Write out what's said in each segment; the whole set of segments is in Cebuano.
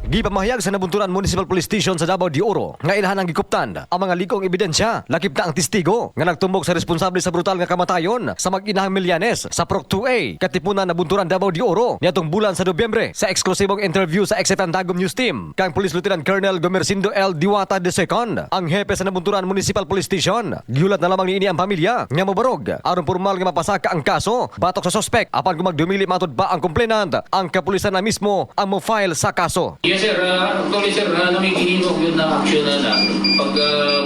Gipamahayag sa Nabunturan Municipal Police Station sa Davao de Oro nga ilahan ang gikuptan ang mga ligong ebidensya, lakip na ang testigo nga nagtumbok sa responsable sa brutal nga kamatayon sa mag-inahang Millanes sa Prok 2A, Katipunan, Nabunturan, Davao de Oro niadtong bulan sa Nobyembre. Sa eksklusibong interview sa XFM Tagum News Team kang Police Lieutenant Colonel Gomercindo L. Diwata II, ang hepe sa Nabunturan Municipal Police Station, gihulat na lamang niini ang pamilya nga mobarog aron formal nga mapasaka ang kaso batok sa suspect, apan kung magdumili matud ba ang complainant, ang kapulisan na mismo ang mo-file sa kaso. Yes, sir, actually, sir, namigihimok yun na action na na. Pag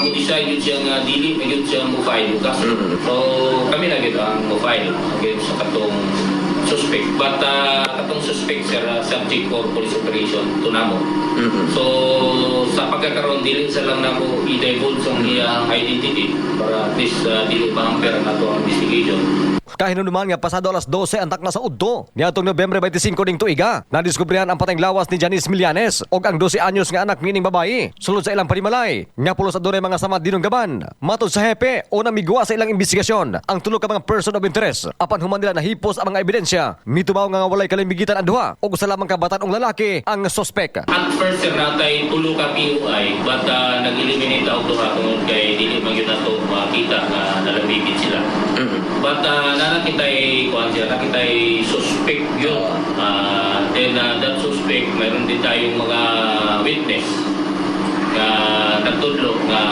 mo-decide yun siya nga dili, na yun siya mo file yung kaso. So kami na yun ang mo file against sa katong suspect. But katong suspect, sir, subject for police operation to namo. So sa pagkakaroon, dili sa lang nako i-divulge ang iyang identity para at least dili ma-hamper nato ang investigation. Kahinumduman nga pasado alas 12 ang takna sa udto niadtong Nobyembre 25 ning tuiga, nadiskubrihan ang patayng lawas ni Janice Millanes og ang 12 anyos nga anak nining babayi sulod sa ilang panimalay nga pulos adunay mga samad dinunggaban. Matod sa hepe, una miguwa sa ilang investigasyon ang tulo ka mga person of interest, apan human nila nahipos ang mga ebidensya, mitubaw nga walay kalimbigitan ang duha og usa lamang ka batan-ong lalaki ang suspect. At first, sir, natay tulo ka POI, but nag-eliminate out duha tungod kay dili man gyud nato makita nga nalambigit sila. But naa kitay kuan siya, naa kitay suspect yun. Then that suspect, mayroon din tayong mga witness nga nagtudlo nga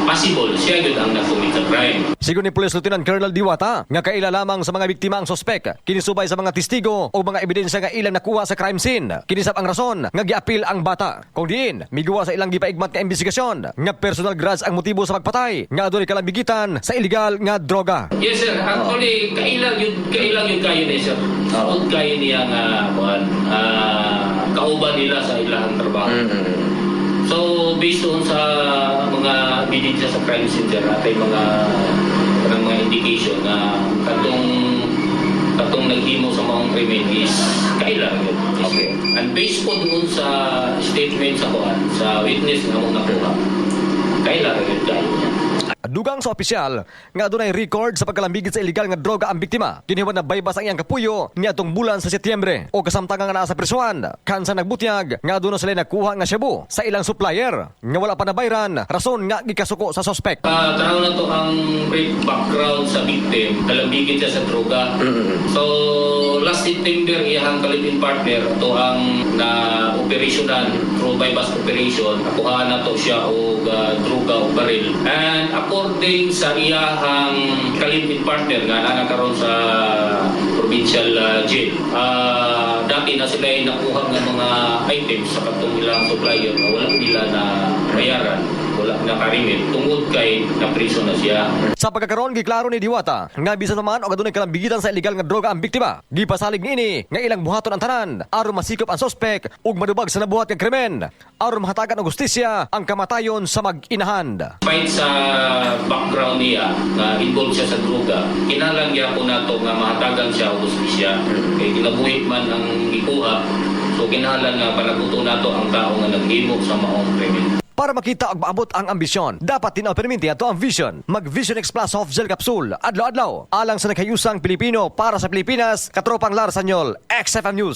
possible siya yun ang nag-commit sa crime. Sigon ni Police Lieutenant Colonel Diwata nga kaila lamang sa mga biktima ang sospek kinisubay sa mga testigo o mga ebidensya nga ilang nakuha sa crime scene. Kinisab ang rason nga giapil ang bata. Kung diin, miguwa sa ilang gipaigmat nga investigasyon nga personal grudge ang motibo sa pagpatay nga adunay kalambigitan sa illegal nga droga. Yes, sir, actually kailang yun kayo niya, sir. Suod kayo niya nga kuan, kauban nila sa ilahang trabaho. So based on sa mga ebidensya sa crime scene, sir, atay mga kanang mga indication na katong katong naghimo sa maong krimen is kaila yun. And based po doon sa statement sa kuan, sa witness nga among nakuha, kaila yun kayo niya. Dugang sa opisyal nga adunay record sa pagkalambigit sa illegal nga droga ang biktima. Kinihuman na baybas ang iyang kapuyo niadtong bulan sa Setyembre o kasamtangan nga naa sa prisuan. Kansa nagbutyag nga aduna sila nakuha nga shabu sa ilang supplier nga wala pa nabayran, rason nga gikasuko sa suspect. Tanaw na to ang brief background sa victim, kalambigit siya sa droga. So, last September, iyahang ka-live-in partner, ito ang na operationan through buy-bust operation. Nakuha na to siya og droga o baril. And according sa iyahang ka-live-in partner nga naa karon sa provincial jail, dati na sila ay nakuha ng mga items sa katong ilang supplier na wala nila na bayaran, wala na karimit tungod kay napriso na siya. Sa pagkakaroon, giklaro ni Diwata nga bisan naman og adunay kalambigitan sa illegal nga droga ang biktima, gipasalig niini nga ilang buhaton ang tanan aron masikop ang sospek ug madubag sa nabuhat nga krimen aron mahatagan og hustisya ang kamatayon sa mag-inahan. Despite sa background niya na involved siya sa droga, kinahanglan gyapon nato nga mahatagan siya og hustisya. Kay kinabuhi man ang gikuha, so kinahanglan nga panaguto nato ang tao nga naghimo sa maong krimen. Para makita og maabot ang ambisyon, dapat tin perminti ato ang vision. Mag Vision X Plus Soft Gel Capsule, adlaw-adlaw, alang sa nagkayusang Pilipino para sa Pilipinas, Katropang Lar Sanyol, XFM News.